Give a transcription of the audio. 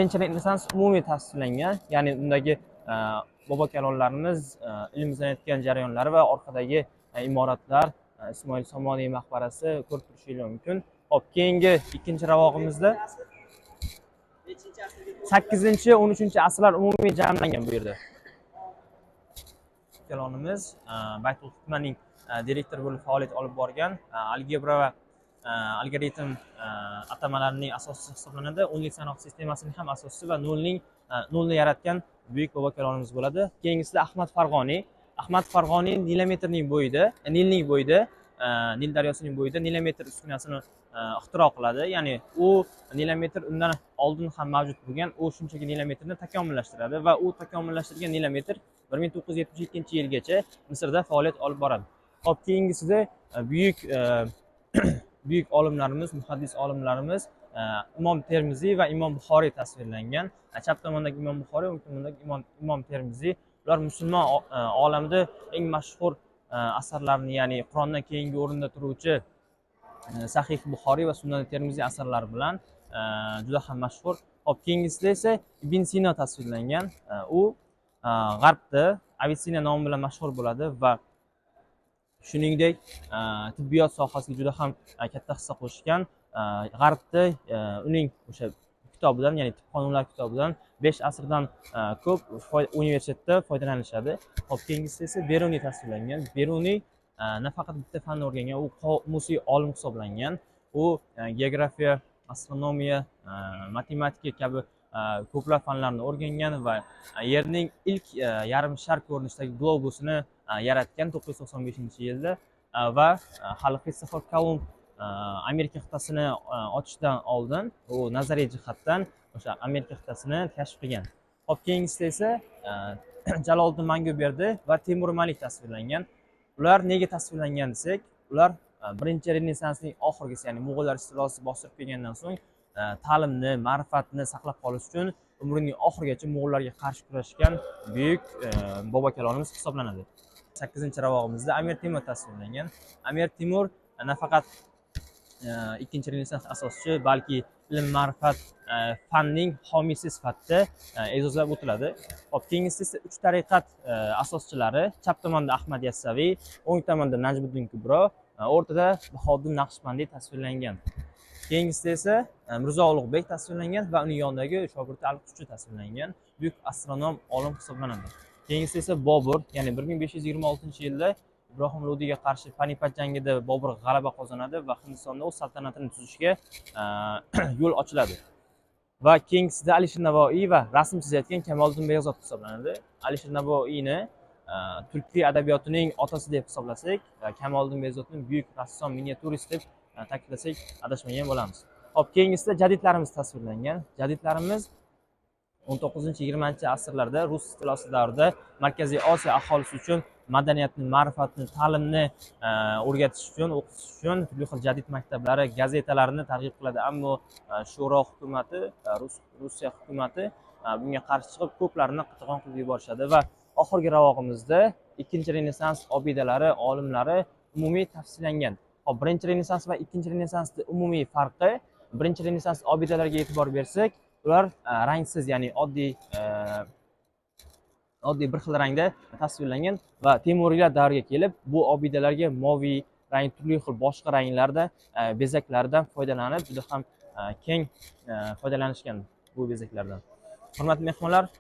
Birinchi Renessans umumiy tasvirlangan, ya'ni undagi bobo kalonlarimiz ilm izlanayotgan jarayonlari va orqadagi imoratlar, Ismoil Somoniy maqbarasi ko'rib turishingiz mumkin. Hop, keyingi ikkinchi ravog'imizda 8, 13 asrlar umumiy jamlangan bu yerda. Kalonimiz Baytul Hikmaning direktori bo'lib faoliyat olib borgan, algebra va algoritm atamalarining asoschisi hisoblanadi. O'nlik sanoq sistemasining ham asoschisi va nolni yaratgan buyuk bobo kalonimiz bo'ladi. Keyingisida Ahmad Farg'oniy. Ahmad Farg'oniy Nilometrning bo'yida, Nilning bo'yida, Nil daryosining bo'yida nilometr uskunasini ixtiro qiladi. Ya'ni u nilometr undan oldin ham mavjud bo'lgan, u shunchaki nilometrni takomillashtiradi va u takomillashtirgan nilometr 1972-yilgacha Misrda faoliyat olib boradi. Hop, keyingisida buyuk olimlarimiz, muhaddis olimlarimiz Imom Termiziy va Imom Buxoriy tasvirlangan. Chap tomondagi Imom Buxoriy, o'ng tomondagi Imom Termiziy. Ular musulmon olamida eng mashhur asarlarni, ya'ni Qur'ondan keyingi o'rinda turuvchi Sahih Buxoriy va Sunan Termiziy asarlari bilan juda ham mashhur. Hop, keyingisida esa Ibn Sino tasvirlangan. U g'arbda Avitsina nomi bilan mashhur bo'ladi va shuningdek tibbiyot sohasiga juda ham katta hissa qo'shgan. G'arbda uning o'sha kitobidan, ya'ni tib qonunlar kitobidan 5 asrdan ko'p universitetda foydalanishadi. Hop, keyingisi esa Beruniy tasvirlangan. Beruniy nafaqat bitta fanni o'rgangan, u qomusiy olim hisoblangan. U geografiya, astronomiya, matematika kabi ko'plab fanlarni o'rgangan va Yerning ilk yarim shar ko'rinishidagi globusini yaratgan 995-yilda va hali Kristofer Kolumb Amerika qit'asini ochishdan oldin u nazariy jihatdan o'sha Amerika qit'asini kashf qilgan. Hop, keyingisida esa Jaloliddin Manguberdi va Temur Malik tasvirlangan. Ular nega tasvirlangan desak, ular birinchi Renessansning oxirgisi, ya'ni mo'g'ullar istilosi bostirib kelgandan so'ng ta'limni, ma'rifatni saqlab qolish uchun umrining oxirigacha mo'g'ullarga qarshi kurashgan buyuk bobo kalonimiz hisoblanadi. Sakkizinchi ravog'imizda Amir Temur tasvirlangan. Amir Temur nafaqat ikkinchi Renessans asoschisi, balki ilm ma'rifat fanning homiysi sifatida e'zozlab o'tiladi. Hop, keyingisi esa uch tariqat asoschilari: chap tomonda Ahmad Yassaviy, o'ng tomonda Najmiddin Kubro, o'rtada Bahodir Naqshbandiy tasvirlangan. Keyingisida esa Mirzo Ulug'bek tasvirlangan va uning yonidagi shogirdi Al-Qushchi tasvirlangan, buyuk astronom olim hisoblanadi. Keyingisi esa Bobur, ya'ni 1526-yilda Ibrohim Lodiyga qarshi Panipat jangida Bobur g'alaba qozonadi va Hindistonda o'z saltanatini tuzishga yo'l ochiladi. Va keyingisida Alisher Navoiy va rasm chizayotgan Kamoliddin Behzod hisoblanadi. Alisher Navoiyni turkiy adabiyotining otasi deb hisoblasak, va Kamoliddin Behzodni buyuk rassom, miniatyurist deb ta'kidlasak, adashmagan bo'lamiz. Hop, keyingisida jadidlarimiz tasvirlangan. Jadidlarimiz 19, 20 asrlarda rus istilosi davrida Markaziy Osiyo aholisi uchun madaniyatni, ma'rifatni, ta'limni o'rgatish uchun, o'qitish uchun turli xil jadid maktablari, gazetalarni targ'ib qiladi. Ammo sho'ro hukumati, Rossiya hukumati bunga qarshi chiqib, ko'plarini qatag'on qilib yuborishadi. Va oxirgi ravog'imizda ikkinchi Renessans obidalari, olimlari umumiy tavsiflangan. Hop, birinchi Renessans va ikkinchi Renessansni umumiy farqi: birinchi Renessans obidalariga e'tibor bersak, ular rangsiz, ya'ni oddiy bir xil rangda tasvirlangan va Temuriylar davriga kelib bu obidalarga moviy rang, turli xil boshqa ranglarda bezaklardan foydalanib, juda ham keng foydalanishgan bu bezaklardan. Hurmatli mehmonlar,